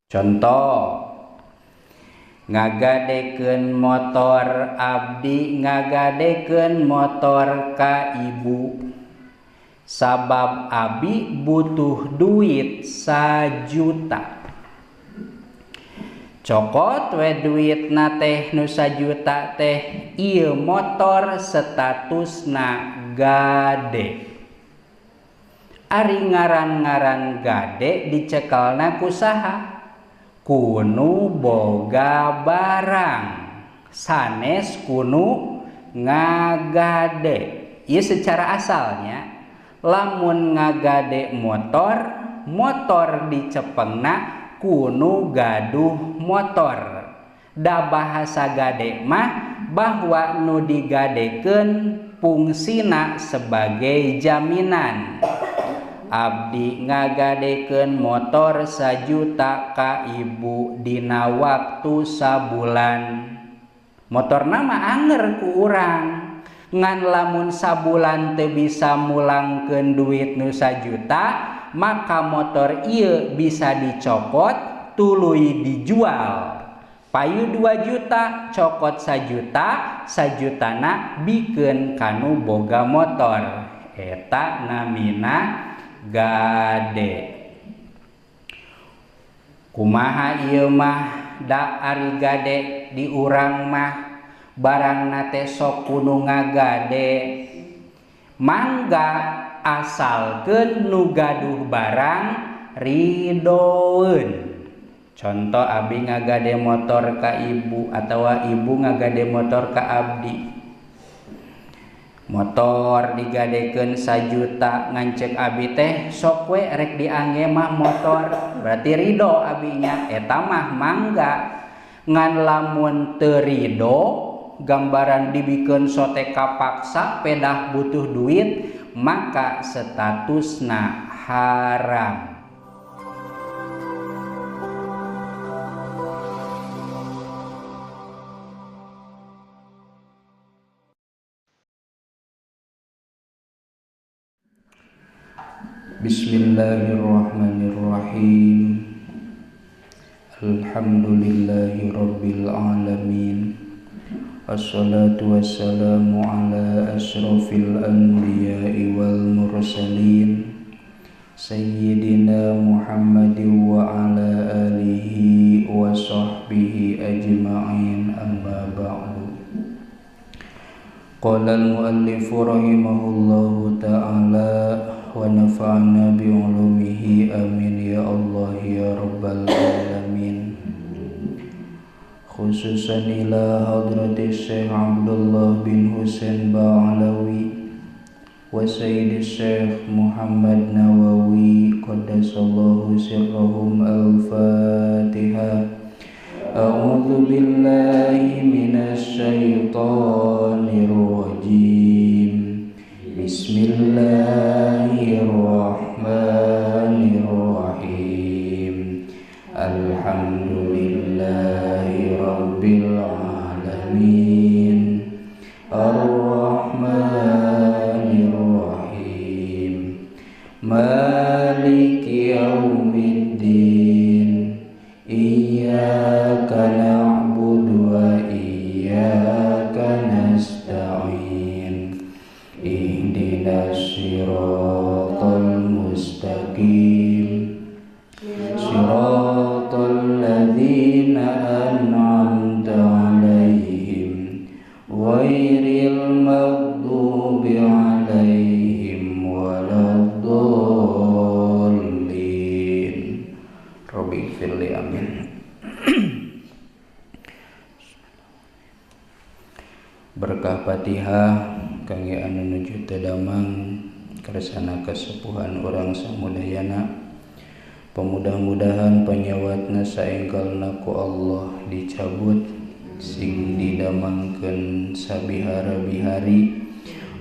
Contoh ngagadekeun motor, abdi ngagadekeun motor ka ibu sabab abi butuh duit 1 juta. Cokot we duitna teh nu 1 juta teh, ieu motor statusna gade. Ari ngaran-ngaran gade dicekelna ku saha? Ku nu boga barang, sanes ku nu ngagade. Ieu secara asalnya lamun ngagade motor, motor dicepengna ku nu gaduh motor. Da bahasa gade mah bahwa nu digadekeun fungsina sebagai jaminan. Abdi ngagadekeun motor 1 juta ka ibu dina waktu sabulan. Motorna mah anger ku urang, ngan lamun sabulan teu bisa mulangkeun duit nu 1 juta, maka motor ieu bisa dicokot tuluy dijual. Payu 2 juta, cokot 1 juta, 1 jutana bikeun kanu boga motor. Eta namina gade. Kumaha ieu mah? Da ari gade di urang mah barangna teh sok ku nu ngagade. Mangga, asalkeun nu gaduh barang ridoeun. Contoh, abi ngagade motor ka ibu atau ibu ngagade motor ka abdi. Motor digadekeun 1 juta, ngan cek abi teh sok we rek diangge mah motor, berarti ridho abinya. Eta mah mangga. Ngan lamun teu ridho, gambaran dibikeun sote kapaksa pedah butuh duit, maka statusna haram. Bismillahirrahmanirrahim. Alhamdulillahi rabbil alamin. Wassalatu wassalamu ala asyrafil anbiya'i wal mursalin Sayyidina Muhammadin wa ala alihi wa sahbihi ajma'in, amma ba'du. Qala al-muallifu rahimahullahu ta'ala wa nafa'ana bi'ulumihi, amin ya Allah ya rabbal alamin. Khususan ila hadrati Syekh Abdullah bin Husain Ba'alawi wa Sayyidi Syekh Muhammad Nawawi qaddasallahu sirrahum. Al-Fatihah. A'udzu billahi minasy syaithanir rajim. Bismillahirrahmanirrahim. Alhamdulillahi rabbil alamin. Arrahmanir rahim. Maliki yaumiddin. Iyyaka na'budu wa iyyaka nasta'in. Ihdinas siratal mustaqim. Siratal ladzina an'amta 'alaihim ghairil maghdubi 'alaihim waladdallin. Rabbighfirli, amin. Berkah Fatihah kangge anu nuju teu damang kersana kesepuhan urang samudayana. Pemudah-mudahan panyawatna saenggalna ku Allah dicabut, sing didamangkeun sabihara-bihari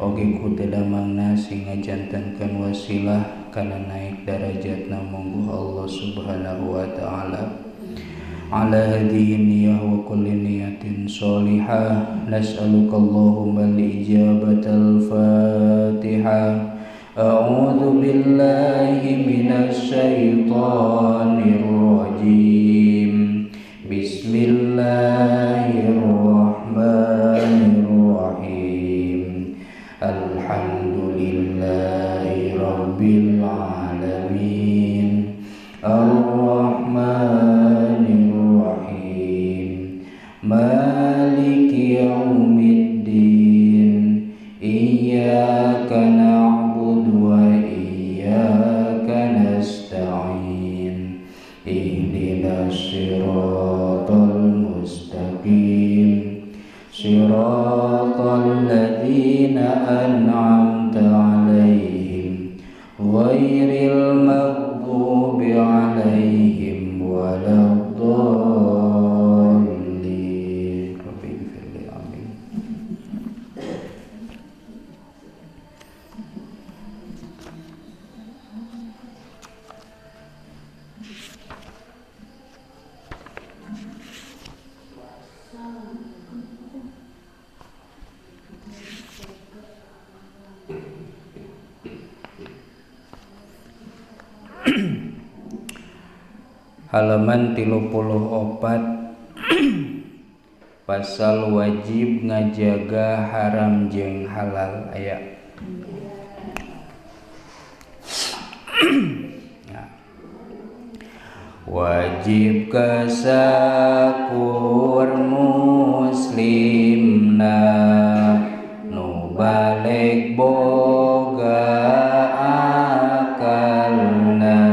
oge ku teu damangna sing ngajantenkeun wasilah kana naik darajatna mungguh Allah Subhanahu wa taala. Ala hadhihi niyyah wa kulli niyatin sholihah nas'aluka Allahumma al-ijabatal Fatihah. A'udzu billahi minasy syaithanir rajim. Ihdinas siratal mustaqim siratal ladzina an'amta 'alaihim ghairil maghdubi 'alaihim waladdallin. Rabbighfirli, amin. Halaman 34 pasal wajib ngajaga haram jeung halal aya. Nah. Wajib kasakur muslimna nu balik boga akalna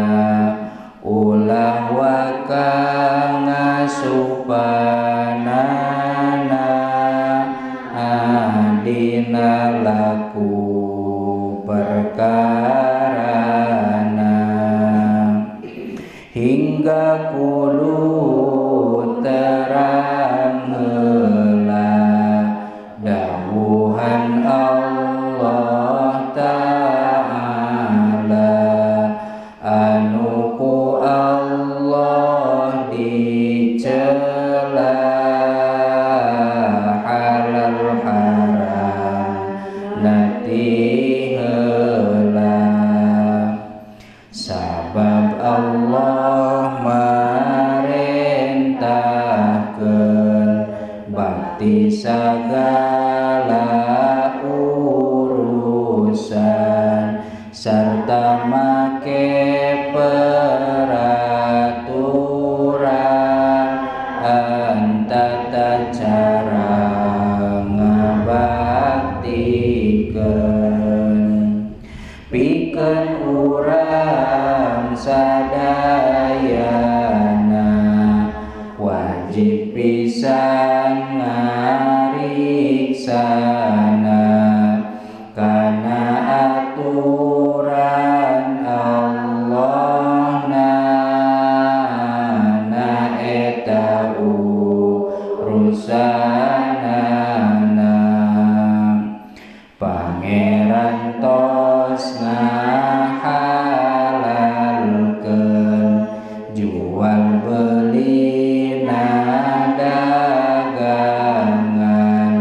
ulah waka ngasupanana adina laku perkarana hingga kudu terang heula dawuhan Allah Ta'ala anu ku Allah dicela halal haram nati heula sabab Allah marentahkeun bakti sagala urusan sarta make peraturan tata cara ngabaktikeun pikeun urang sadayana wajib pisan ngariksana kana aturan Allah na eta urusanana Pangeran tos ngahalalkeun jual beli dagangan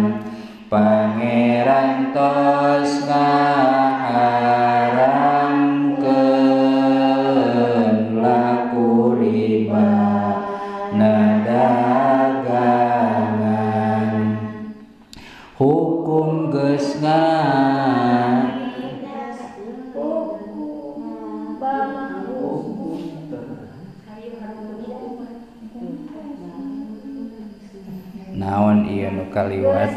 Pangeran tos ngaharamkeun laku riba dagangan hukum geus naon ieu nu kaliwat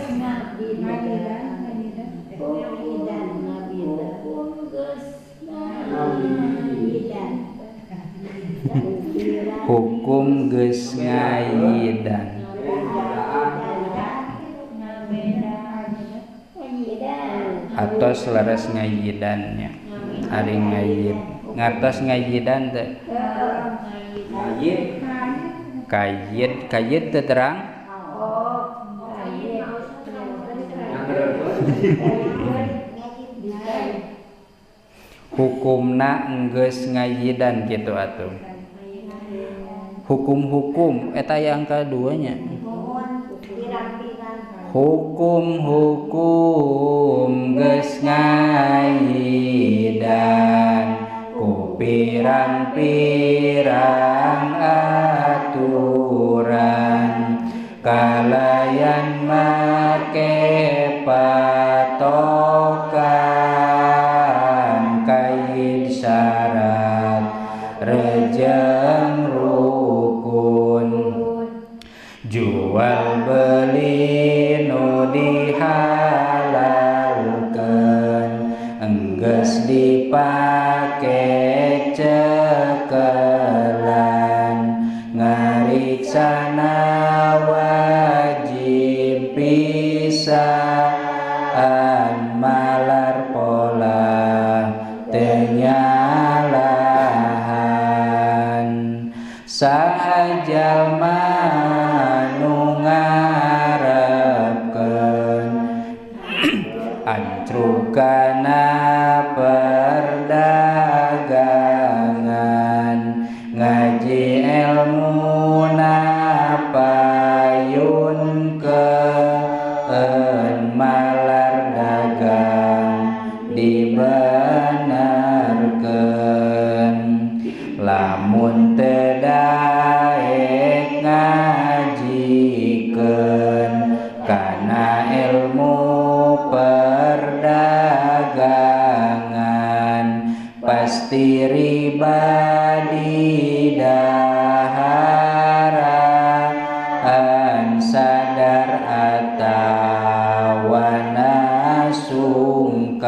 hukum geus ngayidan atos leres ngayidannya ari ngayid ngartos ngayidan teh kayid kayid teu terang hukumna enggeus ngayidan kitu atuh hukum-hukum eta yang keduanya hukum-hukum geus ngayidan ku pirang-pirang aturan kalayan make patokan kaid syarat rejeng rukun jual beli nu dihalalkeun enggeus dipake cekelan Dosana wajib pisan malar pola teu nyalahan. Saha jalma nu ngarepkeun ancrub kana perdagangan, ngaji ilmu na payunkeun malar dagang dibenarkeun. Lamun teu daek ngajikeun kana ilmu perdagangan, pasti riba di daharan sadar atawa sungkan.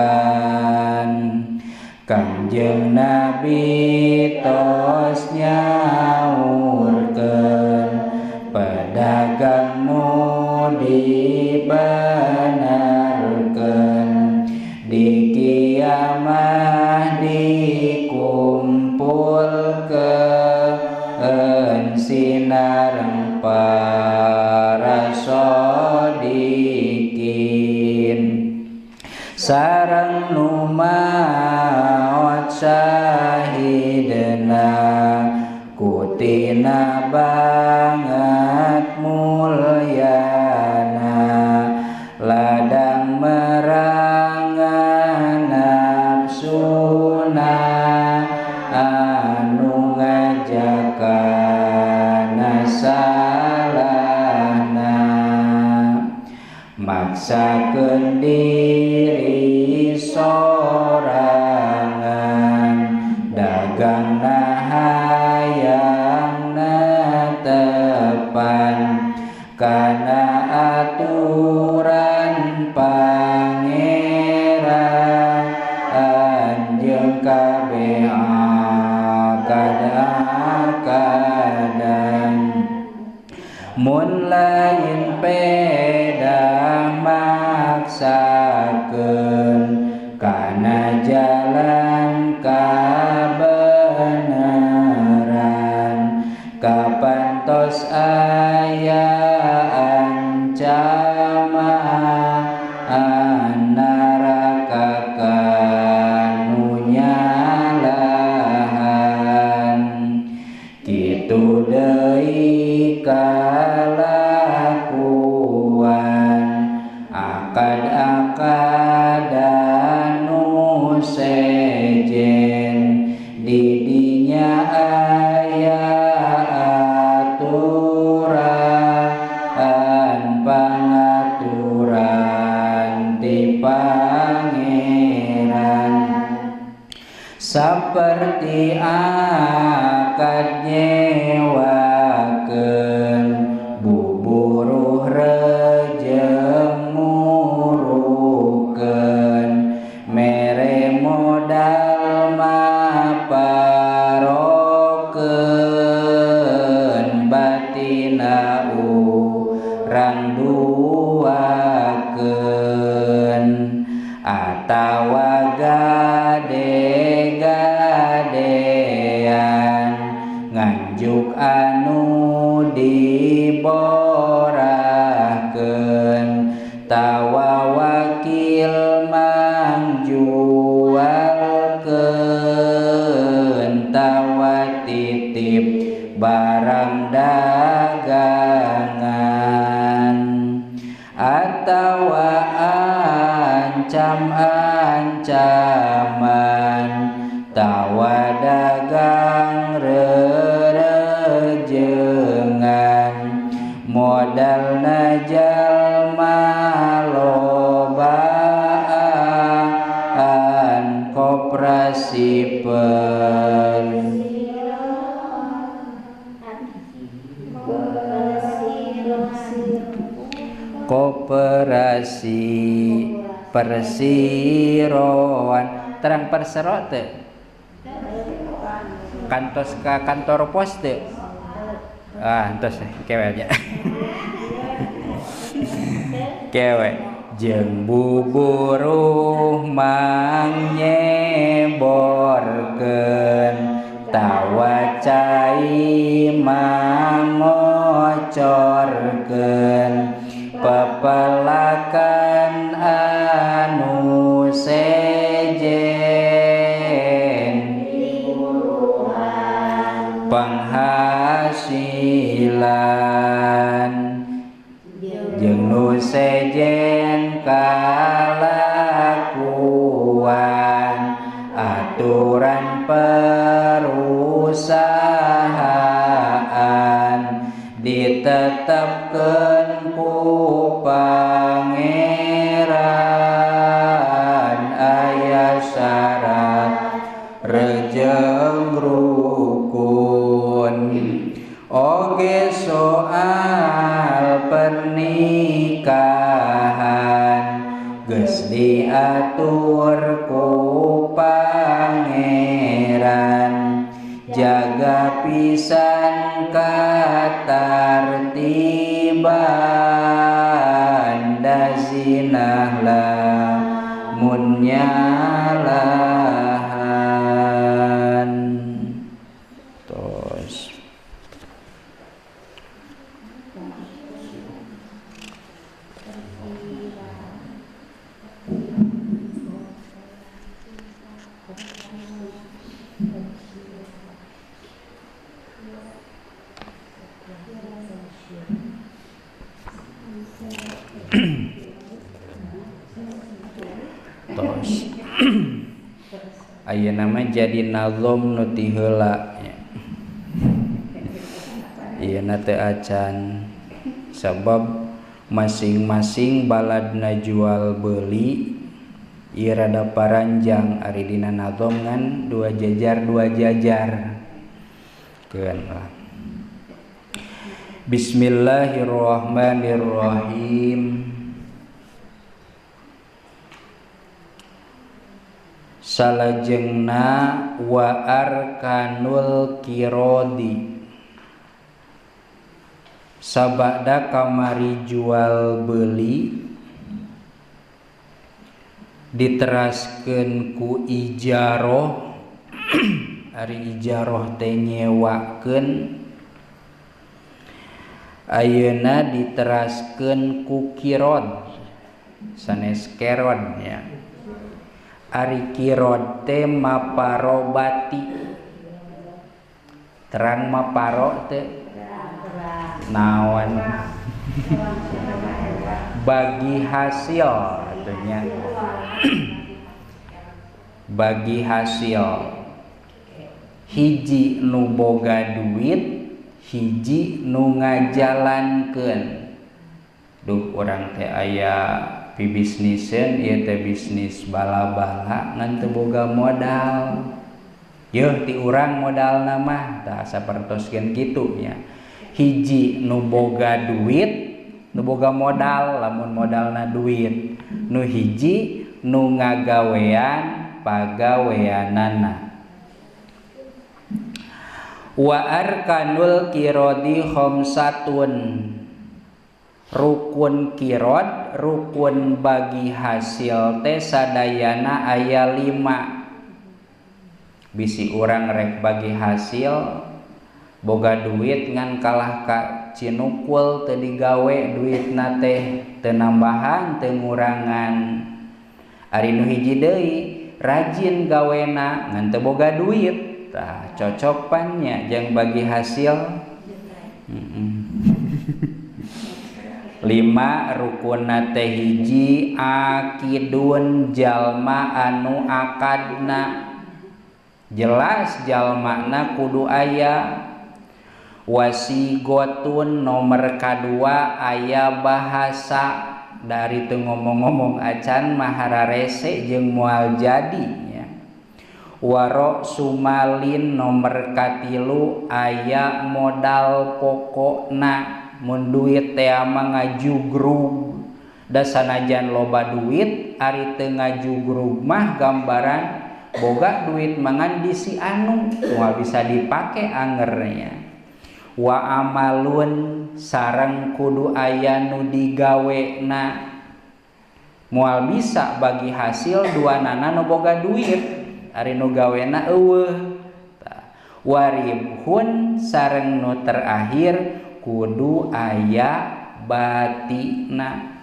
Kangjeng Nabi tos nyaurkeun pedagang nu dibenarkeun, di kiamah dikumpulkeun sinareng para shodikin sareng nu maot syahidna kutina banget mulyana, ladang merangan nafsuna anu ngajakana salahna, maksakeun diri sorangan dagangna hayang netepan kana aturan pangeran jeung kabeh akad-akadan. Mun lain pedah maksakeun kana jalan kabeneran, kapan tos aya ancaman neraka kanu nyalahan. Kitu deui kalakuan akad-akadan nu sejen, di dinya aya aturan pangaturan ti pangeran, saperti akad nyewakeun buburuh rejeng murukeun, mere modal maparokeun batina urang duakeun, atawa gade-gadean nganjuk anu diborahkeun, tawa wakil mangjualkeun, tawa titip barang dagangan, atawa ancam-ancaman, tawa dagang rerejengan, modalna jalma lobaan koperasi koperasi persiroan. Terang persero teu? Kantos ka kantor pos teu? Ah, entos kewe nya. Kewe jeung buburuh mang nyeborkeun tawa cai mangocorkeun pepelakan anu sejen penghasilan jeung nu sejen kalakuan aturan perusahaan ditetapkeun ku pangeran aya syarat rejeng rukun oge soal pernikahan geus diatur ku pangeran jaga pisan katartiban da zinah lamun nyalahan. Tos. Tos. Ayeuna mah jadi nazom nu ti heula nya. Ieuna teu acan sabab masing-masing baladna jual beli ieu rada paranjang ari dina nazom ngan dua jajar dua jajar. Keun lah. Bismillahirrahmanirrahim. Salajengna wa arkanul kirodi sabada kamari jual beli diteraskeun ku ijaroh ari ijaroh teh nyewakeun ayeuna diteraskeun ku kirod sanes kerod nya. Ari kirod teh maparobati terang maparo teh naon bagi hasil atunya bagi hasil hiji nu boga duit hiji nu ngajalankeun. Duh urang teh aya pibisnisen ieu teh bisnis bala-bala ngan teu boga modal. Yeuh ti urang modalna mah tah sapertoskeun kitu nya. Hiji nu boga duit, nu boga modal lamun modalna duit. Nu hiji nu ngagawean pagaweanana. Wa arkanul kirodi khamsatun rukun kirod rukun bagi hasil teh sadayana aya 5. Bisi urang rek bagi hasil boga duit ngan kalah ka cinukul teu digawe duitna teh teu nambahan teu ngurangan. Ari nu hiji deui rajin gawena ngan teu boga duit tah cocok pan nya jeung bagi hasil. 5 rukunna teh hiji akidun jalma anu akadna jelas jalmana kudu aya. Wasigotun nomor kadua aya bahasa dari teu ngomong-ngomong acan mah hararese jeung moal jadi nya. Waro sumalin nomor katilu aya modal pokokna mun duit teh mah ngajugrug da sanajan loba duit ari teu ngajugrug mah gambaran boga duit mangan di si anu moal bisa dipake angernya. Wa amalun sareng kudu aya nu digawena. Moal bisa bagi hasil duanana nu boga duit ari nu gawena eueuh. Waribhun sareng nu terakhir kudu aya batina.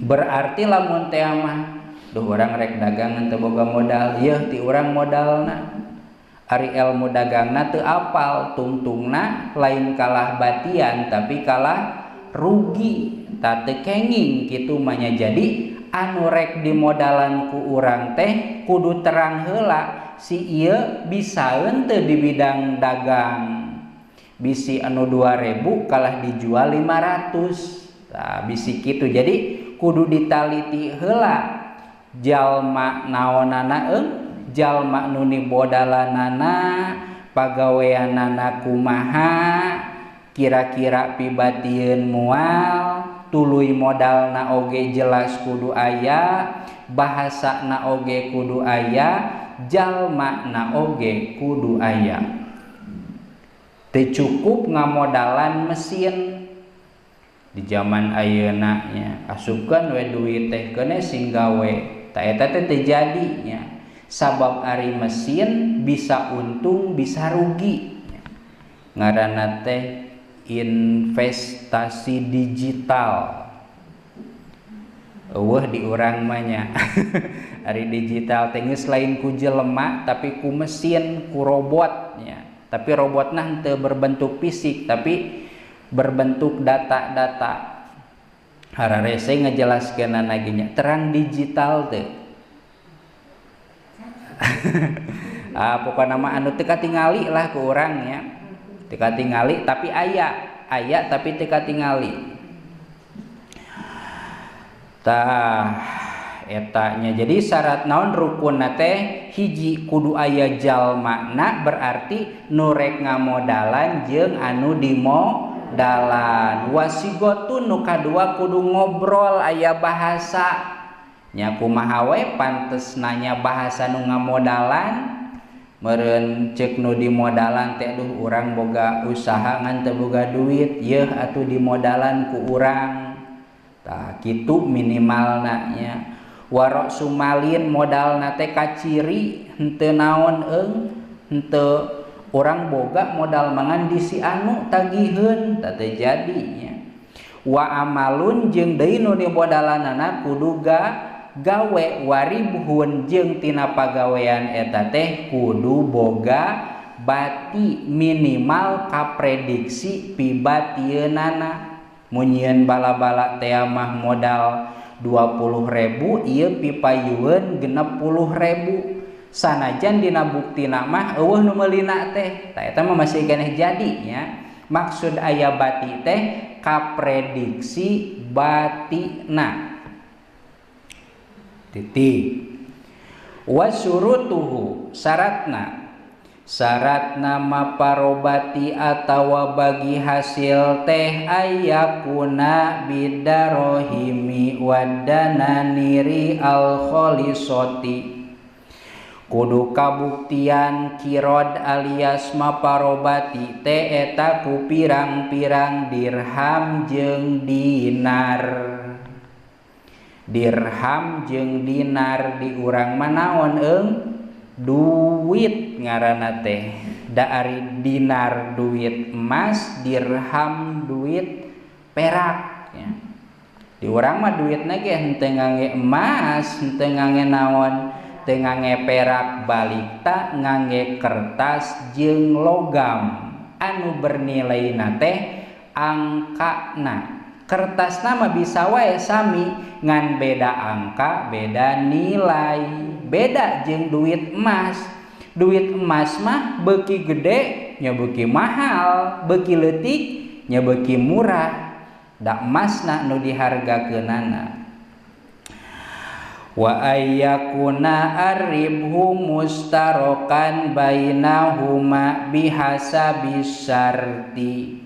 Berarti lamun teh mah duh urang rek dagang teu boga modal, yeuh ti urang modalna. Ari ilmu dagangna teu apal, tungtungna lain kalah batian tapi kalah rugi. Ta teu kenging kitu mah nya. Jadi anu rek dimodalan ku urang teh kudu terang heula si ieu bisaeun teu di bidang dagang. Bisi anu 2000 kalah dijual 500. Tah bisi kitu. Jadi kudu ditaliti heula jalma naonana eung, jalma nu nibodalanana, pagaweanana kumaha, kira-kira pibatieun moal, tuluy modalna oge jelas kudu aya, bahasana oge kudu aya, jalmana oge kudu aya. Teu cukup ngamodalan mesin di zaman ayeuna nya, asupkeun we duit teh keune sing gawe. Ta eta teh teu jadi nya. Sabab ari mesin bisa untung bisa rugi. Ngaranna teh investasi digital. Eueuh di urang mah nya. Ari digital teh geus lain ku jelema tapi ku mesin, ku robot nya. Tapi robotna henteu berbentuk fisik tapi berbentuk data-data. Hararese ngajelaskeunana ge nya, terang digital teh. Ah pokona mah anu teu katingali lah ku urang nya. Teu katingali tapi aya, aya tapi teu katingali. Tah eta nya. Jadi syarat naon rukunna teh hiji kudu aya jalmana, berarti nu rek ngamodalan jeung anu dimodalan. Wasigotun nu kadua kudu ngobrol aya bahasa nya, kumaha we pantes nanya bahasa nu ngamodalan. Meureun ceuk nu dimodalan teh duh urang boga usaha ngan teu boga duit, yeuh atuh dimodalan ku urang. Tah kitu minimalna nya. Warok sumalin modalna teh kaciri henteu naon eung, henteu urang boga modal mangan di si anu tagiheun, tah teu jadi nya. Wa amalun jeung deui nu dimodalanana kudu gawe. Waribhun jeung tina pagawean eta teh kudu boga bati, minimal kaprediksi pibatieunana. Mun nyieun bala-bala teh mah modal 20.000, ieu pipayueun 60.000. Sanajan dina buktina mah eueuh nu meulina teh, tah eta mah masih keneh jadi nya. Maksud aya bati teh kaprediksi batina. Titik. Wasurutuhu syaratna, syaratna maparobati atawa bagi hasil teh ayakuna bidarohimi wadananiri al kholisoti. Kudu kabuktian kirod alias maparobati teh eta ku pirang-pirang dirham jeung dinar. Dirham jeung dinar di urang mah naon eung? Duit ngaranna teh. Da ari dinar duit emas, dirham duit perak nya. Di urang mah duitna ge henteu ngangge emas, henteu ngangge naon, teu ngangge perak, balikta ngangge kertas jeung logam anu bernilaina teh angkana. Kertasna mah bisa wae sami ngan beda angka, beda nilai. Beda jeung duit emas. Duit emas mah beuki gede nya beuki mahal, beuki leutik nya beuki murah. Da emasna nu dihargakeunana. Wa ayyakuna arribhu mustarokan bainahuma bihasabi syarti.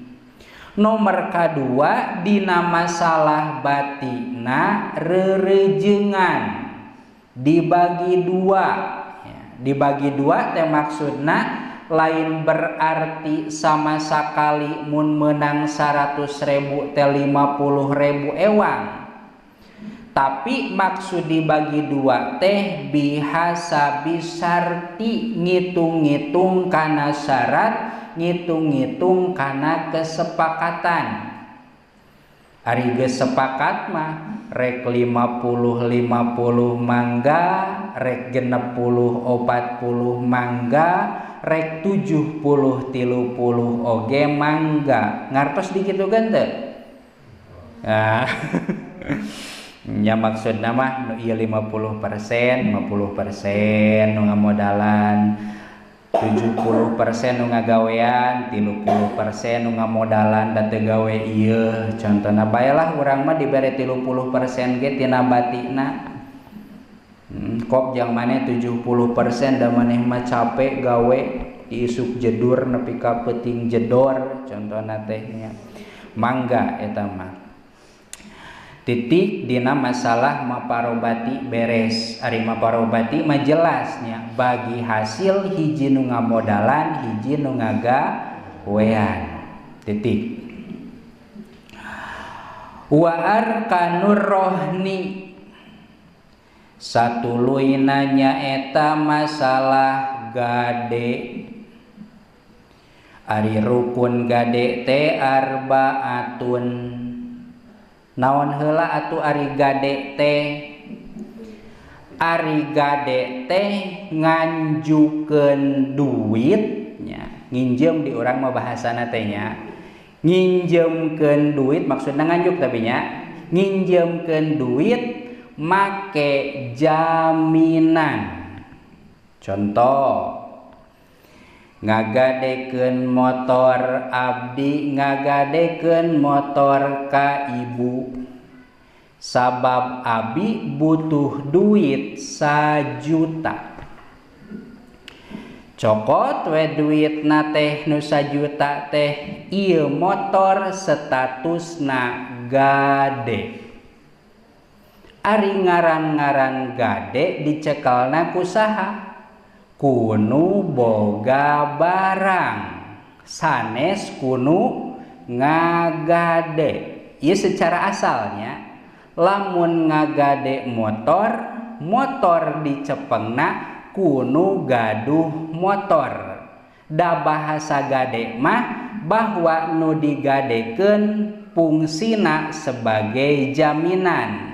Nomor kadua dina masalah batina rerejengan dibagi dua ya, dibagi dua teh maksudna lain berarti sama sakali mun menang 100.000 teh 50.000 ewang, tapi maksud dibagi dua teh bihasabi syarti, ngitung-ngitung kana syarat, ngitung-ngitung kana kesepakatan. Ari geus sepakat mah rek 50-50 mangga, rek 60-40 mangga, rek 70-30 oge mangga. Ngartos dikitukeun teu? Nah. Nya maksudna mah nu ieu 50%, 50% nu ngamodalan, 70% nu ngagawean, 30% nu ngamodalan da teu gawe ieu. Contona baelah urang mah dibere 30% ge tina batina. Kok jang maneh 70% da maneh mah capek gawe isuk jedur nepi ka peuting jedor contona teh nya. Mangga eta mah. Titik dina masalah maparobati beres. Ari maparobati mah jelasnya bagi hasil hiji nu ngamodalan, hiji nu ngagawean. Titik. Wa arkanur rohni, satuluyna nyaeta masalah gade. Ari rukun gade teh arbaatun. Naon heula atuh ari gade teh? Ari gade teh nganjukeun duit nya, nginjem di urang mah bahasana teh nya. Nginjemkeun duit maksudna nganjuk tapi nya, nginjemkeun duit make jaminan. Contoh, ngagadekeun motor abdi, ngagadekeun motor ka ibu, sabab abi butuh duit 1 juta. Cokot we duitna teh nu 1 juta teh, ieu motor statusna gade. Ari ngaran-ngaran gade dicekelna ku saha? Kunu boga barang, sanes kunu ngagade. Ieu secara asalnya lamun ngagade motor, motor dicepengna kunu gaduh motor. Da bahasa gade mah bahwa nu digadekeun fungsina sebagai jaminan.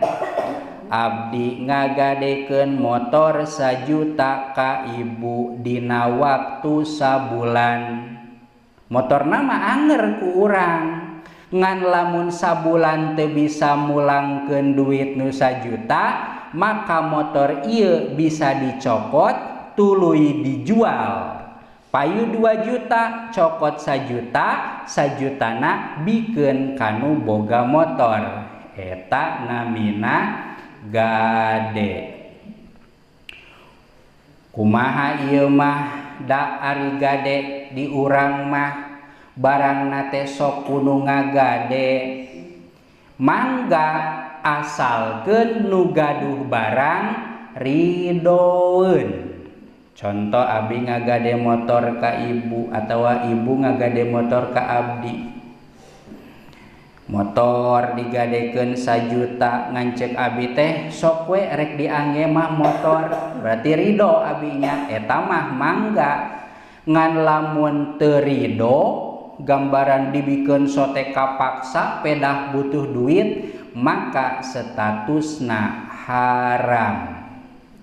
Abdi ngagadekeun motor 1 juta ka ibu dina waktu sabulan. Motorna mah anger ku urang, ngan lamun sabulan teu bisa mulangkeun duit nu 1 juta, maka motor ieu bisa dicokot tuluy dijual. Payu 2 juta, cokot 1 juta, 1 jutana bikeun kanu boga motor. Eta namina gade. Kumaha ieu mah da ari gade di urang mah barangna teh sok kudu ngagade. Mangga asalkeun nu gaduh barang ridoeun. Contoh abi ngagade motor ka ibu atawa ibu ngagade motor ka abdi. Motor digadekeun 1 juta, ngancek abi teh sok we rek diangge mah motor, berarti ridho abinya, eta mah mangga. Ngan lamun teu ridho, gambaran dibikeun sote kapaksa pedah butuh duit, maka statusna haram.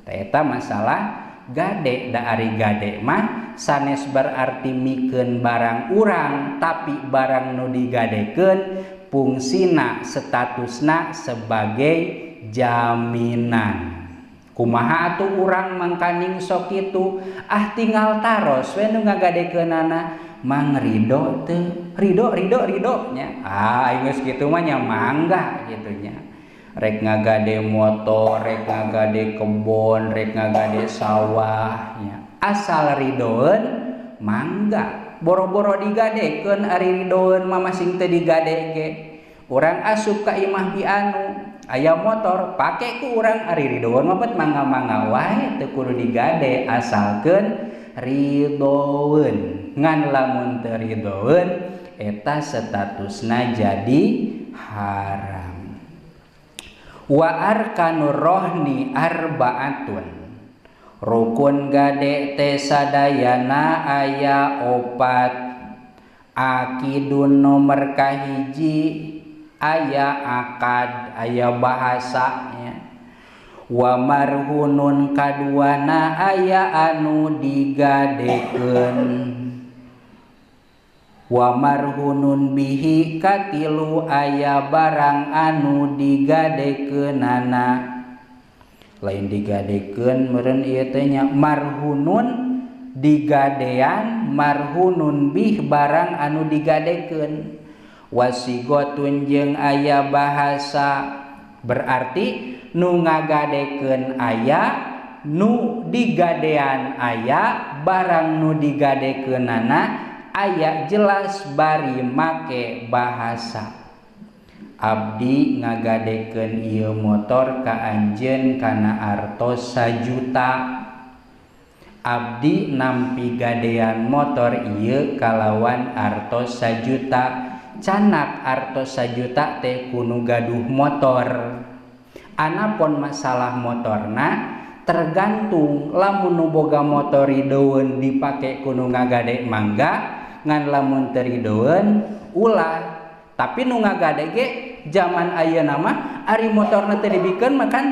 Eta masalah gade. Da ari gade mah sanes berarti mikeun barang urang, tapi barang nu digadekeun fungsina statusna sebagai jaminan. Kumaha atuh urang mangkaning sok kitu? Ah tinggal taros we nu ngagadekeunana, mang ridho teu? Ridho ridho ridho nya. Ah geus kitu mah nya mangga kitu nya. Rek ngagade motor, rek ngagade kebon, rek ngagade sawah nya. Asal ridoeun mangga. Boro-boro digadekeun, ari ridoeun mah masing teu digade ge. Urang asup ka imah bi anu aya motor, pake ku urang, ari ridoeun mah bet mangga-mangga wae teu kudu digade, asalkeun ridoeun. Ngan lamun teu ridoeun eta statusna jadi haram. Wa arkanur rohni arbaatun, rukun gade teh sadayana aya opat. Akidun nomor kahiji aya akad, aya bahasanya. Wa marhunun kaduana aya anu digadekeun. Wa marhunun bihi katilu aya barang anu digadekeunana. Lain digadekeun meureun ieu teh nya, marhunun digadean, marhunun bih barang anu digadekeun. Wasigotun jeung aya bahasa, berarti nu ngagadekeun aya, nu digadean aya, barang nu digadekeunana aya jelas bari make bahasa. Abdi ngagadekeun ieu motor ka anjeun kana artos 1 juta. Abdi nampi gadean motor ieu kalawan artos 1 juta. Canak artos 1 juta teh kudu gaduh motor. Anapun masalah motorna tergantung, lamun nu boga motor ridoeun dipake kudu ngagade mangga, ngan lamun teu ridoeun ulah. Tapi nu ngagade ge zaman ayeuna mah ari motorna teu dibikeun mah kan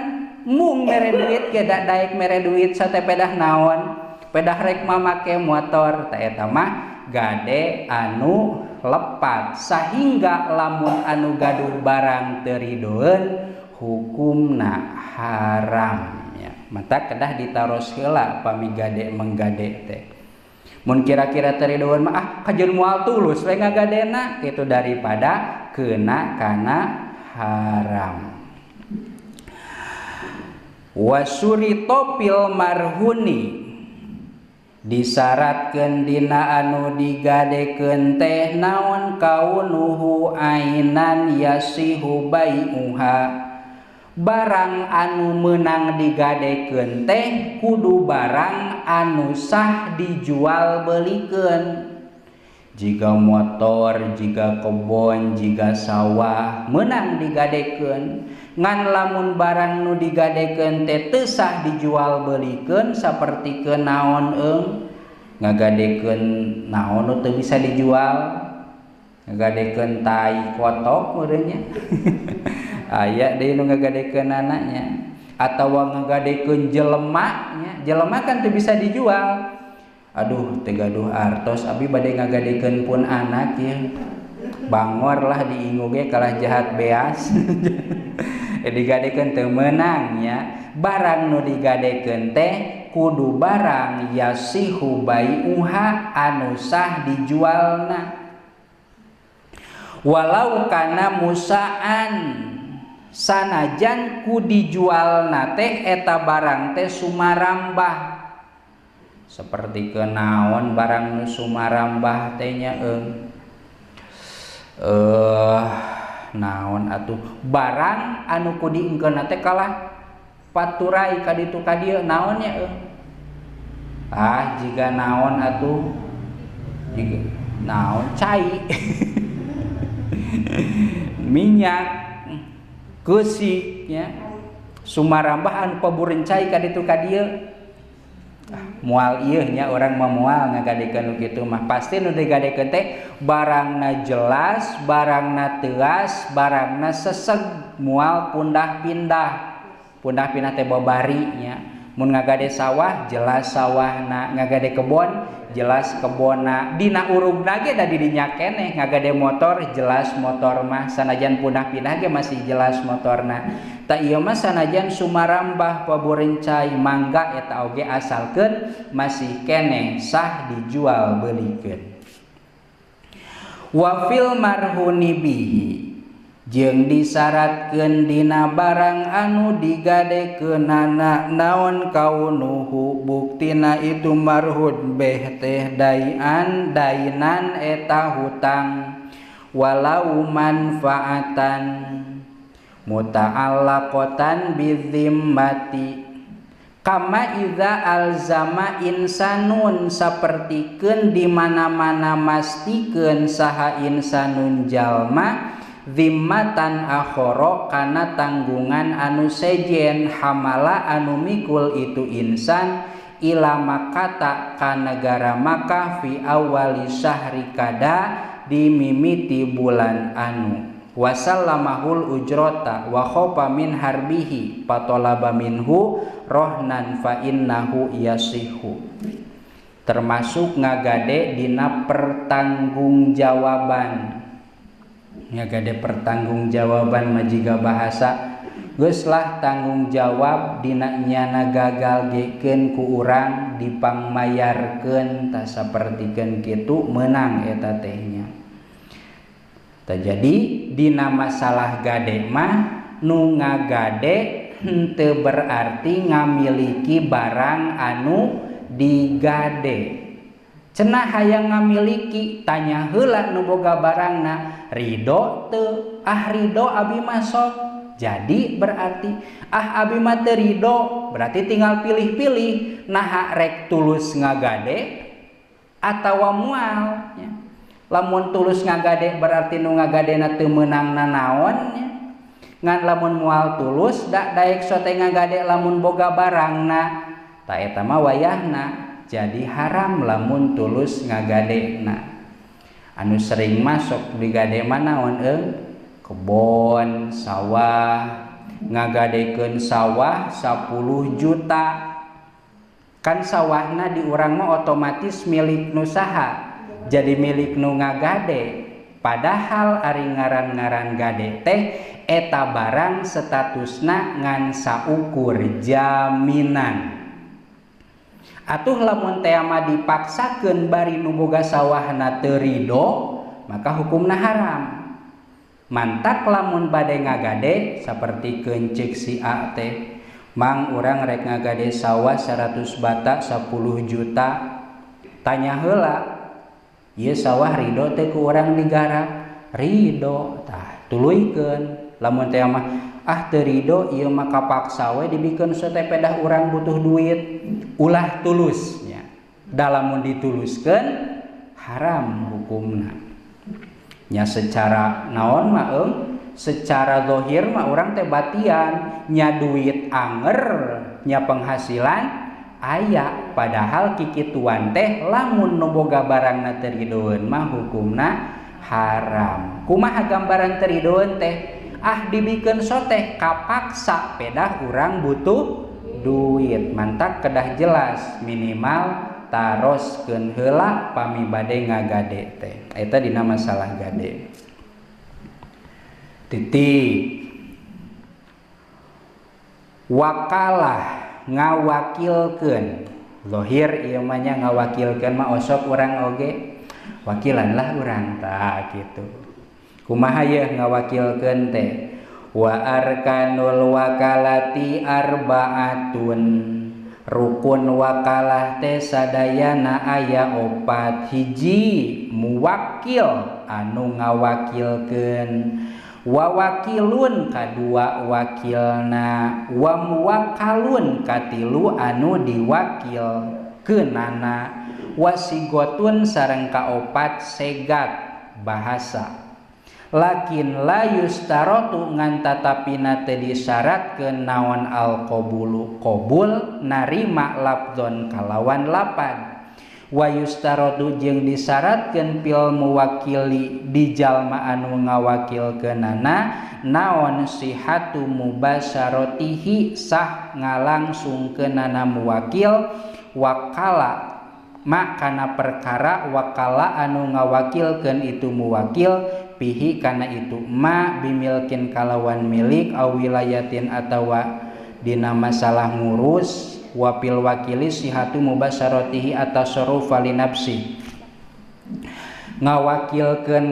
mung mere duit ge da daek mere duit sate pedah naon, pedah rek mamake motor. Ta eta mah gade anu lepat, sahingga lamun anu gaduh barang teu ridoeun hukumna haram ya. Mata kedah ditaros heula pami gade menggade teh. Mun kira-kira teu ridoeun mah ah kajeun moal tulus we ngagadena kitu, daripada kena kana haram. Wasurito fil marhuni, disyaratkeun dina anu digadekeun teh naon kaunuhu ainan yasihu bai'uha, barang anu meunang digadekeun teh kudu barang anu sah dijual belikeun. Jika motor, jika kebon, jika sawah meunang digadekeun. Ngan lamun barang nu digadekeun teh teu sah dijual belikeun, saperti ke naon eung ngagadekeun naon nu teu bisa dijual, ngagadekeun tai kotok meureun nya. Aya deui nu ngagadekeun anaknya, atawa ngagadekeun jelema nya, jelema kan teu bisa dijual. Aduh teu gaduh artos abi bade ngagadekeun pun anak ya, bangor lah diingu ge kalah jahat beas. Digadekeun teu meunang nya. Barang nu digadekeun teh kudu barang yasihu bai'uha anu sah dijualna. Walau kana musaan, sanajan ku dijualna teh eta barang teh sumarambah. Seperti kenaon barang nu sumarambah teh nya eung naon atuh barang anu ku diengkeunna teh kalah paturai ka ditu ka dieu naon nya eung ah jiga naon atuh jiga naon cai minyak keusik nya sumarambah anu pabureun cai ka ditu ka dieu. Moal ieu nya urang mah moal ngagadekeun nu kitu mah, pasti nu digadekeun teh barangna jelas, barangna teuas, barangna seseg, moal pundah-pindah. Pundah-pindah teh babari nya. Mun ngagade sawah jelas sawahna, ngagade kebon jelas kebonna, dina urugna ge da di dinya keneh. Ngagade motor jelas motor mah, sanajan pundah-pindah ge masih jelas motorna. Ta ieu mah sanajan sumarambah paburencai mangga eta oge asalkeun masih keneh sah dijual belikeun. Wa fil marhuni bihi, jeung disyaratkeun dina barang anu digadekeunana naon kaunuhu buktina itu marhun beh teh daian dainan eta hutang walau manfaatan muta'allaqatan bidzimmati Kama idza alzama insanun sapertikeun di mana-mana mastikeun saha insanun jalma zimmatan akhara kana tanggungan anu sejen hamala anu mikul itu insan ila makata ka negara Makkah fi awali syahri kada dimimiti bulan anu wasallamahul ujrota wa khofa min harbihi patolaba minhu rohnan fa innahu yasihu. Termasuk ngagade dina pertanggungjawaban. Ngagade pertanggungjawaban majiga bahasa geus lah tanggung jawab dina nyana gagal gekeun ku urang dipangmayarkeun tah sapertikeun kitu meunang eta teh nya. Jadi dina masalah gade mah nu ngagade henteu berarti ngamiliki barang anu digade. Cenah hayang ngamiliki tanya heula nu boga barangna ridho teu? Ah ridho abi mah sok. Jadi berarti ah abi mah teu ridho, berarti tinggal pilih-pilih naha rek tulus ngagade atawa moal nya. Lamun tulus ngagade berarti nu ngagadena teu meunang nanaon nya. Ngan lamun moal tulus da daek sote ngagade lamun boga barangna ta eta mah wayahna jadi haram lamun tulus ngagadena. Anu sering masuk digade mah naon eung? Kebon, sawah. Ngagadekeun sawah 10 juta. Kan sawahna di urang mah otomatis milik nu saha? Jadi milik nu ngagade. Padahal ari ngaran-ngaran gade teh eta barang statusna ngan saukur jaminan. Atuh lamun teh mah dipaksakeun bari nu boga sawahna teu ridho, maka hukumna haram. Mantak lamun bade ngagade sapertikeun ceuk si A teh, mang urang rek ngagade sawah 100 bata 10 juta. Tanya heula, ieu sawah ridho teh ku urang digarap? Ridho. Tah tuluykeun. Lamun teh mah ah teu ridho ieu mah kapaksa we dibikeun sote pedah urang butuh duit, ulah tulus nya. Da lamun dituluskeun haram hukumna. Nya secara naon mah eung? Secara zahir mah urang teh batian nya duit anger nya penghasilan aya, padahal kikituan teh lamun nu boga barangna teu ridoeun mah hukumna haram. Kumaha gambaran teu ridoeun teh? Ah dibikeun soteh kapaksa pedah urang butuh duit. Mantak kedah jelas minimal taroskeun heula pami bade ngagade teh. Eta dina masalah gade. Titik. Wakalah ngawakilkeun. Zahir ieu mah nya ngawakilkeun mah osok urang oge wakilan lah urang tah kitu. Kumaha yeuh ngawakilkeun teh? Wa arkanul wakalati arbaatun. Rukun wakalah teh sadayana aya opat. Hiji muwakil anu ngawakilkeun, wa wakilun kadua wakilna, wa muwakkalun katilu anu diwakilkeunana, wasigotun sareng kaopat segat bahasa. Lakin la yustarotu ngan tatapina teu disyaratkeun naon al qabulu qabul narima lafdzon kalawan lapad. Wa yustarotu jeung disyaratkeun fil muwakili di jalma anu ngawakilkeunana naon sihatu mubasyaratihi sah ngalangsungkeunana muwakil wakala ma kana perkara wakala anu ngawakilkeun itu muwakil pihi kana itu ma bimilkin kalawan milik aw wilayatin atawa dina masalah ngurus wapil wakili sihatu mubasyaratihi atasarrufa li nafsi. Ngawakilkeun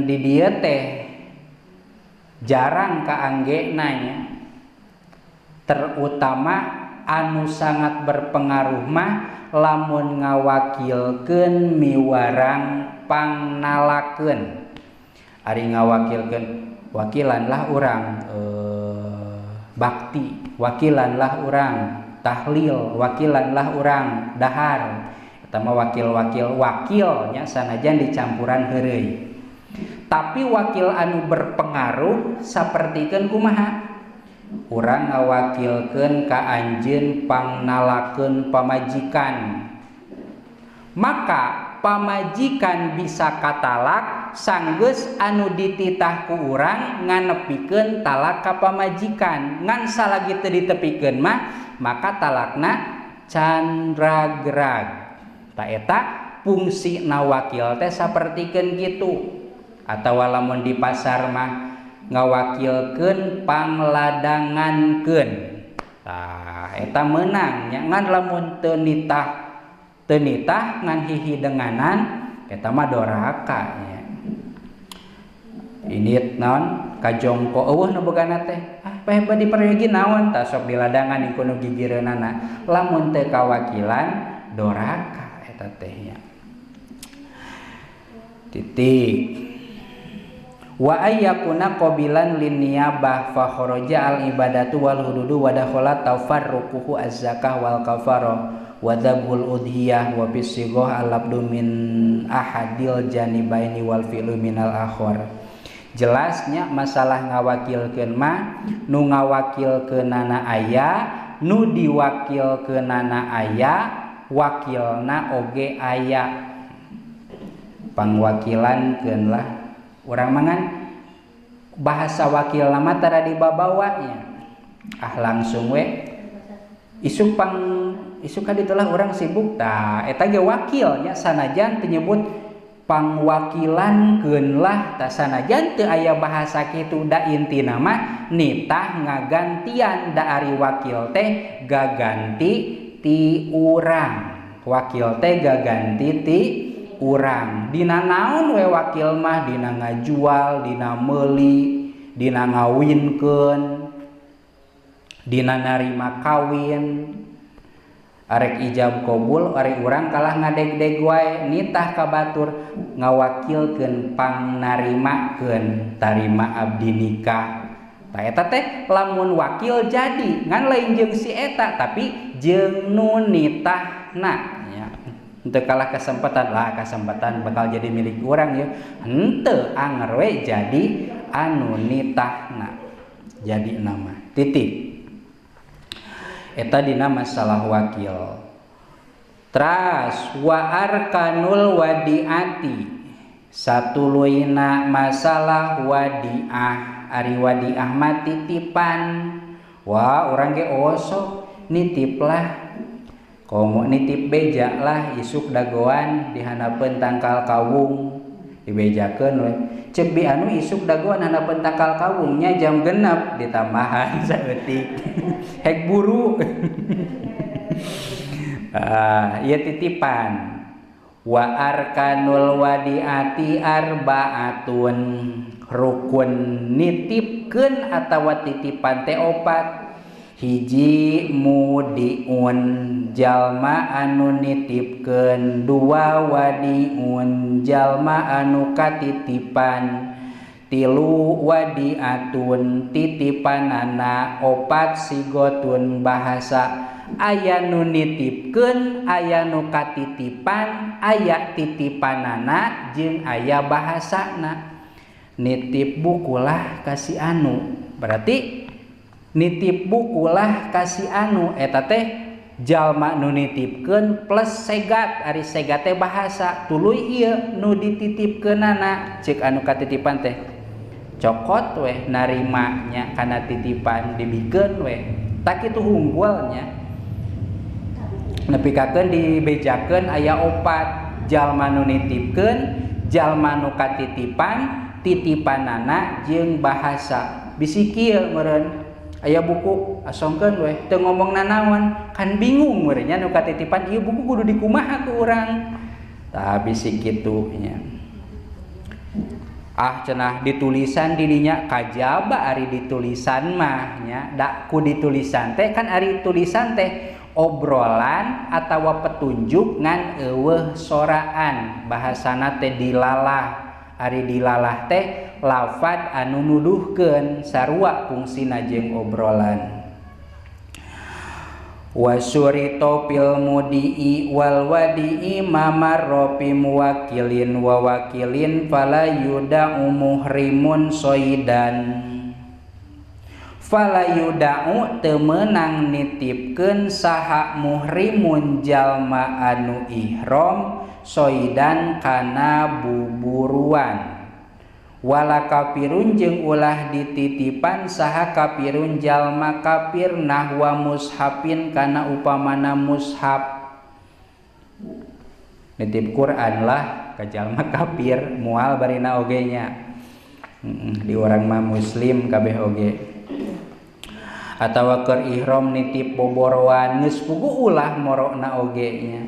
di dieu teh jarang kaanggena nya, terutama anu sangat berpengaruh mah lamun ngawakilkeun miwarang pangnalakeun. Ari ngawakilkeun wakilan lah urang Bakti wakilan lah urang, tahlil wakilan lah urang, dahar eta mah wakil-wakil wakilnya sanajan dicampuran heureuy. Tapi wakil anu berpengaruh sapertikeun kumaha? Urang ngawakilkeun ka anjeun pangnalakeun pamajikan, maka pamajikan bisa katalak sanggeus anu dititah ku urang nganepikeun talak ka pamajikan. Ngan salagi teu ditepikeun mah maka talakna can ragrag. Ta eta fungsi na wakil teh sapertikeun kitu. Atawa lamun di pasar mah ngawakilkeun pangladangankeun. Tah eta meunang nya. Ngan lamun teu nitah ngan hihidenganan eta mah doraka nya. Ini naon kajongko eueuh nu bogana teh, ah paeh bade peryogi naon, tah sok di ladangan kudu gigireunana. Lamun teu kawakilan doraka eta teh nya. Titik. Wa ayyakuna qabilan linniyabah fa kharaja al ibadatu wal hududu wa dakhala tafarruquhu az-zakah wal kafara wa dzabhul udhiyah wa bisighah al-abdu min ahadil janibaini wal fi'lu minal akhar. Jelasnya masalah ngawakilkeun mah nu ngawakilkeunana aya, nu diwakilkeunana aya, wakilna oge aya. Pangwakilankeun lah urang mangan bahasa wakil nama tara dibabawanya. Ah langsung we isuk pang isuk ka ditu lah urang sibuk. Tah eta ge wakilnya sanajan teu nyebut pangwakilankeun lah, tah sanajan teu aya bahasa kitu da intina mah nitah ngagantian. Da ari wakil teh gaganti ti urang, wakil teh gaganti ti urang. Dina naon we wakil mah, dina ngajual, dina meuli, dina ngawinkeun, dina narima kawin, arek ijab qabul arek urang kalah ngadeg-deg wae nitah ka batur ngawakilkeun pangnarimakeun tarima abdi nikah. Tah eta teh lamun wakil jadi ngan lain jeung si eta tapi jeung nu nitahna nya. Henteu kalah kesempatan lah, kesempatan bakal jadi milik urang ya. Henteu anger we jadi anu nitahna jadi nama. Titik. Eta dina masalah wakil. Tras wa arkanul wadiati satuluyna masalah wadiah. Ari wadiah mah titipan. Wah urang ge osok nitip lah, komo nitip beja lah isuk dagoan dihanapeun tangkal kawung dibejakeun we. Cek bi anu isuk dagoan hanapeun tangkal kawungnya jam 6 ditambahan saeutik hek buru. Ah, ieu titipan. Wa arkanul wadiati arbaatun, rukun nitipkeun atawa titipan teh opat. Hiji mudiun jalma anu nitipkeun, dua wadiun jalma anu katitipan, tilu wadiatun titipanana, opat sigotun bahasa. Aya nu nitipkeun, aya nu katitipan, aya titipanana jeung aya bahasana. Nitip bukulah kasih anu, berarti nitip bukulah kasih anu eta teh jalma nu nitipkeun plus segat. Ari segat teh bahasa, tuluy ieu nu dititipkeunana. Cek anu katitipan teh cokot weh narimanya kana titipan dibikeun weh, tak kitu unggulnya. Nepikakeun dibejakeun aya opat, jalma nu nitipkeun, jalma nu katitipan, titipanana jeung bahasa. Bisi kieu meureun aya buku asongkeun weh teu ngomong nanaon, kan bingung meureun nya nu katitipan ieu buku kudu dikumaha ku urang. Tah bisi kitu nya. Ah cenah ditulisan didinya kajaba ari ditulisan mah nya, da ku ditulisan teh kan ari tulisan teh obrolan atawa petunjuk ngan eueuh soraan, bahasana teh dilalah Ari dilalah teh lafad anu nuduhkeun sarua fungsina jeung obrolan. Wasurito fil mudi'i wal wadi'i mamarra fi muwakilin wa wakilin fala yuda'u muhrimun soidan. Fala yuda'u teu meunang nitipkeun saha muhrimun jalma anu ihram soidan kana buburuan. Wala kafirun jeung ulah dititipan saha kafirun jalma kafir nahwa mushafin kana upamana mushaf. Nitip Quran lah ka jalma kafir moal barina oge nya. Di urang mah muslim kabeh oge. Atawa keur ihram nitip boboroan geus puguh ulah morokna oge nya.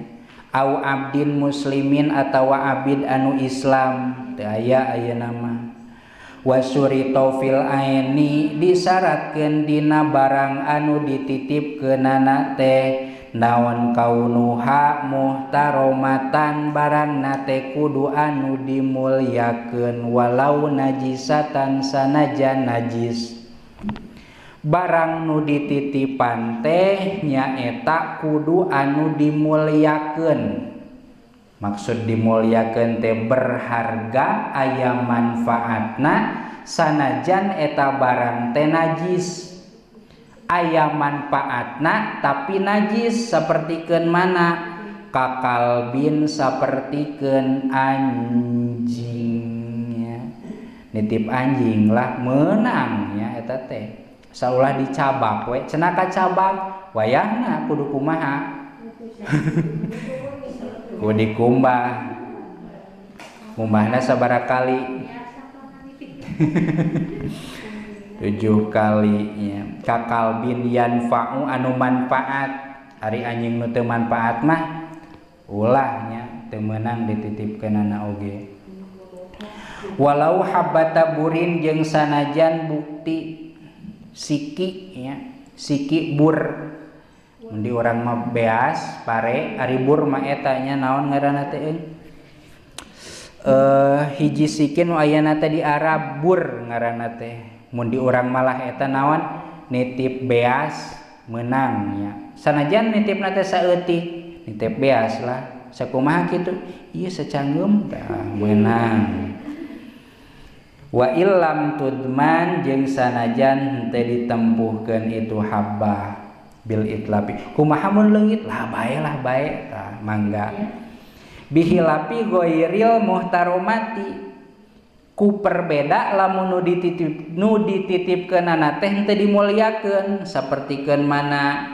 Au abdin muslimin atawa abid anu Islam teu aya ayeuna mah. Wasurito fil aini disyaratkeun dina barang anu dititipkeunana teh naon kaunuha muhtaromatan barangna teh kudu anu dimulyakeun walau najisatan sanajan najis. Barang nu dititipan teh nyaeta kudu anu dimulyakeun. Maksud dimulyakeun teh berharga aya manfaatna sanajan eta barang teh najis. Aya manfaatna tapi najis sapertikeun mana? Kakalbin sapertikeun anjingnya. Nitip anjing lah meunang nya eta teh. Saulah dicabak we cenah kacabak wayahna kudu kumaha? Kudu dikumbah. Kumbahna sabaraha kali? 7 kali nya. Kakalbin yanfa'u anu manfaat. Ari anjing nu teu manfaat mah ulah nya teu meunang dititipkeunana oge. Walau habbata burin jeung sanajan bukti siki ya, siki bur. Mun di urang mah beas pare, ari bur mah eta nya naon ngaranna teh euy? Hiji siki nu ayana teh di Arab bur ngaranna teh. Mun di urang malah eta naon? Nitip beas meunang nya. Sanajan nitipna teh saeutik, nitip beas lah. Sakumaha kitu? Ieu sacangeum tah meunang. Wa illam tudman jeung sanajan henteu ditempuhkeun itu habbah bil itlapi. Kumaha mun leungit lah bae tah mangga. Bihilapi ghairil muhtaromati. Ku perbeda lamun nu dititipkeunana teh henteu dimulyakeun sapertikeun mana?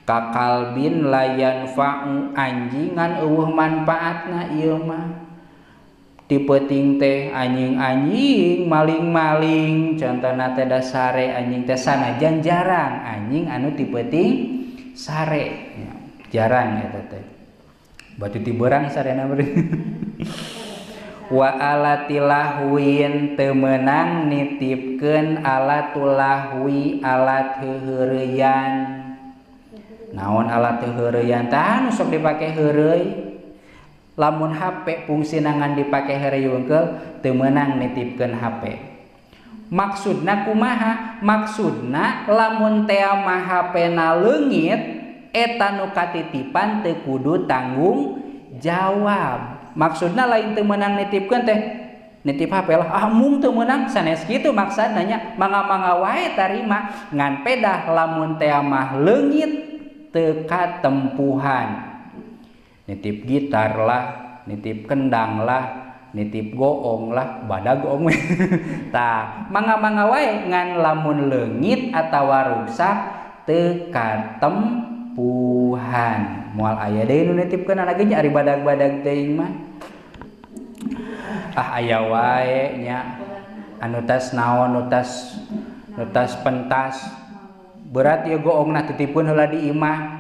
Kakalbin layan fa'u anjingan eueuh manfaatna ieu mah. Ti peuting teh anjing-anjing maling-maling contohna teh dasare anjing teh sanajan jarang anjing anu ti peuting sare ya, jarang eta teh batu ti beurang sarena beureum. Wa alatilahwin teu meunang nitipkeun alatulahwi alat heuheureyan. Naon alat heuheureyan tah anu sok dipake heureuy. Lamun HP fungsina ngan dipake heureuy wungkeul teu meunang nitipkeun HP. Maksudna kumaha? Maksudna lamun tea mah HP-na leungit eta nu katitipan teu kudu tanggung jawab. Maksudna lain teu meunang nitipkeun teh nitip HP lah ah mung teu meunang sanes kitu maksudna nya mangga-mangga wae tarima ngan pedah lamun tea mah leungit teu katempuhan. Nitip gitar lah, nitip kendang lah, nitip goong lah, badag goong. Tah, mangga-mangga wae ngan lamun leungit atawa ruksak teu katempuhan. Moal aya deui nu nitipkeun anak ge nya ari badag-badag teuing mah. Ah aya wae nya anu tas naon, nu tas pentas. Berat ieu goongna titipkeun heula di imah.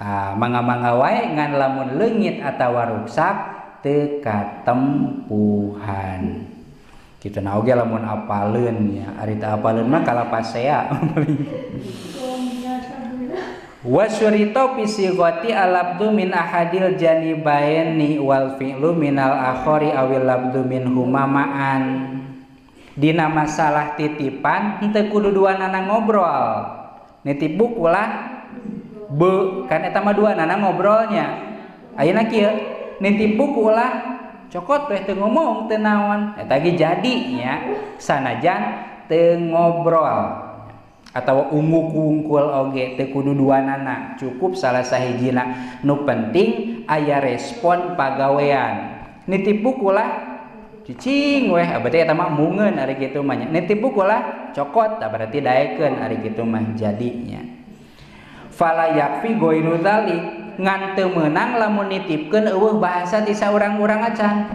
Ah, mangga-mangga wae ngan lamun leungit atawa ruksak teu katempuhan. Kitu na oge lamun apaleun nya, ari teu apaleun mah kalapasea. Wasyurito fi sighati al-abdu min ahadil janibaini wal fi'lu minal akhari awil abdu min huma ma'an. Dina masalah titipan henteu kudu duanana ngobrol. Nitip buku lah be kan eta mah duanana ngobrolnya. Ayeuna kieu nitip buku lah cokot weh teu ngomong teu naon eta ge jadi nya sanajan teu ngobrol atau ungu kungkul oge teu kudu duanana cukup salah sahijina nu penting aya respon pagawean. Nitip buku lah cicing weh berarti eta mah mungeun ari kitu mah nya. Nitip buku lah cokot tah berarti daekeun ari kitu mah jadinya. Fala yakfi ghairu dzalik ngan teu meunang lamun nitipkeun eueuh bahasa ti saurang-urang acan.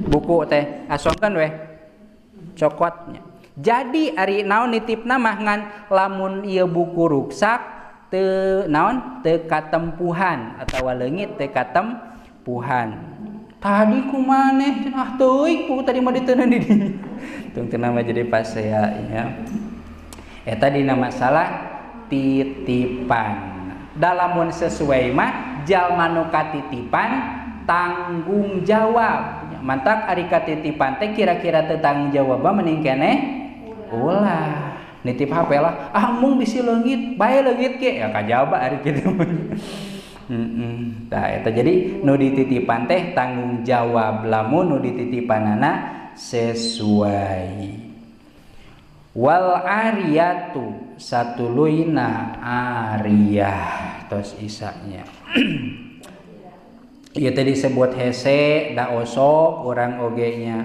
Buku teh asongkeun weh cokotnya. Jadi ari naon nitipna mah ngan lamun ieu buku ruksak teu naon teu katempuhan atawa leungit teu katempuhan. Tadi kumaneh cenah teuing buku tadi mah diteundeun di dinya. Tungtungna mah jadi pasea nya. Eta dina masalah titipan. Dalamun sesuai mah jalma nu katitipan tanggung jawab. Mantak ari katitipan teh kira-kira teu tanggung jawab mending keneh ulah. Nitip HP lah, ah mung bisi leungit, bae leungit ge ya kajaba ari kitu. Tah eta jadi nu dititipan teh tanggung jawab lamun nu dititipanana sesuai. Wal ariyatu satuluyna ariyah tos isanya. Ieu teh disebut hese da osok urang oge nya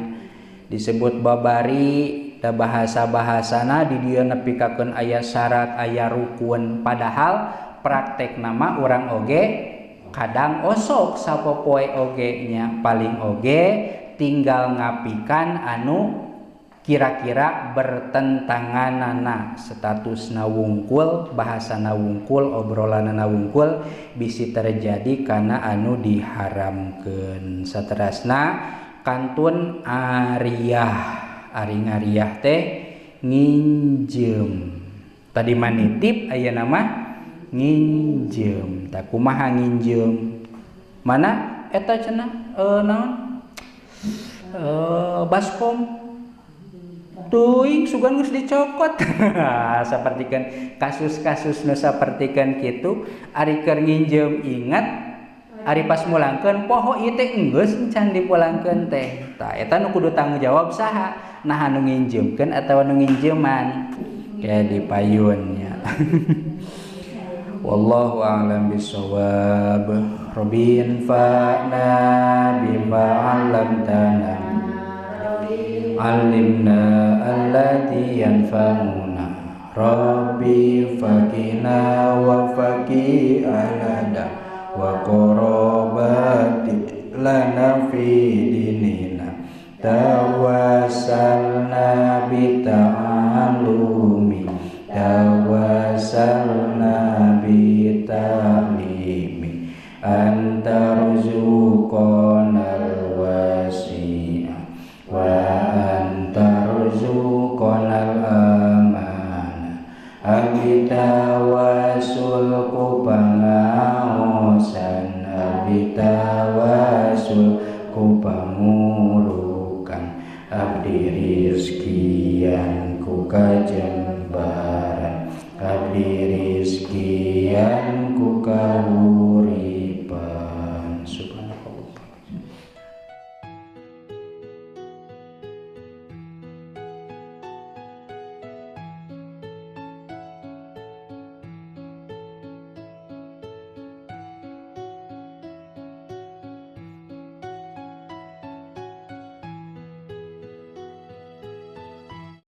disebut babari da bahasa-bahasana di dieu nepikakeun aya syarat aya rukun padahal praktek nama urang oge kadang osok sapopoe oge nya paling oge tinggal ngapikan anu kira-kira bertentanganana statusna wungkul bahasana wungkul obrolanana wungkul bisi terjadi karena anu diharamkeun. Saterasna kantun ariyah ari ngariah teh nginjem tadi mah nitip ayeuna mah nginjem. Tah kumaha nginjem mana eta cenah naon baskom teuing sugan geus dicokot. Sapertikeun kasus-kasus nu sapertikeun kitu ari keur nginjem ingat ari pas mulangkeun poho ieu teh enggeus encan dipulangkeun teh. Tah eta nu kudu tanggung jawab saha? Nah anu nginjemkeun atawa nu nginjeman kayak di payun nya. Wallahu a'lam bissawab. Rabbin fa'na bima 'allamtana 'allimna allati yanfa'una. Rabbi faqina wa faqi alada wa qarabati lana fi dinina. Tawassalna bi ta'allumi tawassalna bi ta'limi anta rzuqanal wasi'a wa anta rzuqanal amana. Abi tawasul ku pangaosan abi tawasul ku pamurukan abdi rizkian ku kajembaran abdi rizkian